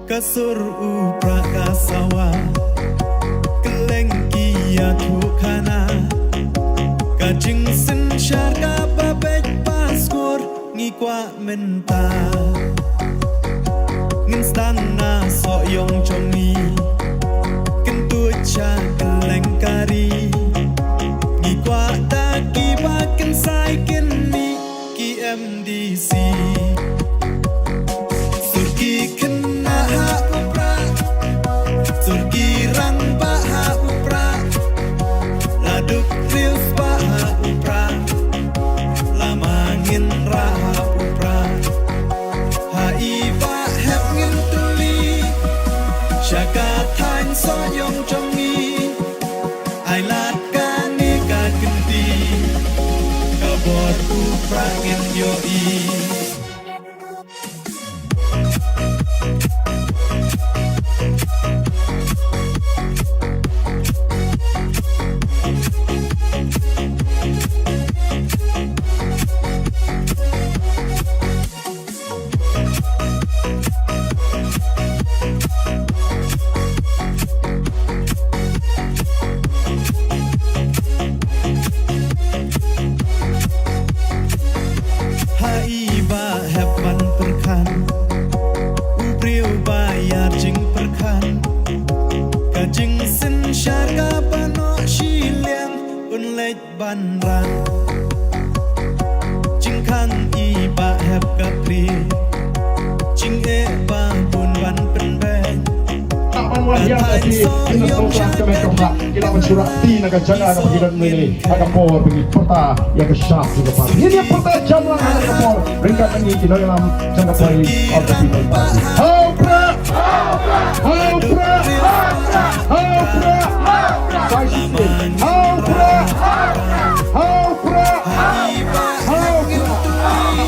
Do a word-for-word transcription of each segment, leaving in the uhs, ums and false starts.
Ka sur u prah ka sawa, kylleng ki ïathuh khana. Ka jingsynshar kaba beit ba skor ngi kwah mynta. Ngin sdang na sohïong jong ngi, kyntu sha kylleng ka ri. Ngi kwah da kiba kynsai kynni ki M D C. Sur ki khynnah ha u prah, sur ki rangbah ha u prah, la duk riewspah ha u prah, la ma ngin rah ha u prah. Ha i Bah Hep ngin tylli sha ka thaiñ sohïong jong ngi. Ai lad kane ka kynti, ka bor u prah ngin ïohi. Ha i Bah Hep ban pyrkhat, u briew ba ïar jingpyrkhat, ka jingsynshar kaba noh shiliang un leit ban rah. Jingkhang i Bah Hep ka plie, jingeh ba bun ban pynbeit. Ban wan hiar ka si, ki na song sah ka met ka phah, ki la ban shurak ti na ka jaka ka pha ki don mele, ha ka por ba ngi pyrta ïa ka shap jong ka party. Ngin ïa pyrta jamlang ha ka por, ryngkat ngi ki nongïalam jong ka Voice of the People Party. Ha u prah! Ha u prah! Ha u prah! Sa shisien. Ha u prah! Ha u prah! Ha u prah!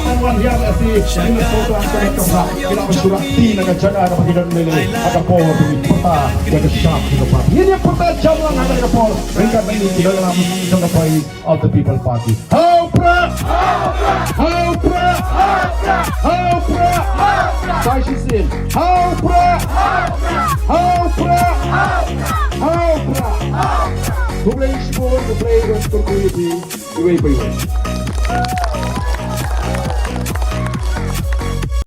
Ban wan hiar ka si, ki na song sah ka met ka phah, ki la ban shurak ti na ka jaka ka pha ki don mele, ha ka por ba ngi pyrta ïa ka shap jong ka party. Ngin ïa pyrta jamlang ha ka por, ryngkat ngi ki nongïalam jong ka Voice of the People Party. Ha u prah! Ha u prah! Ha u prah! Sa shisien. Ha u prah! Ha u prah! Ha u prah! Khublei shibun, khublei ban sngewthuh ïa phi iwei pa iwei.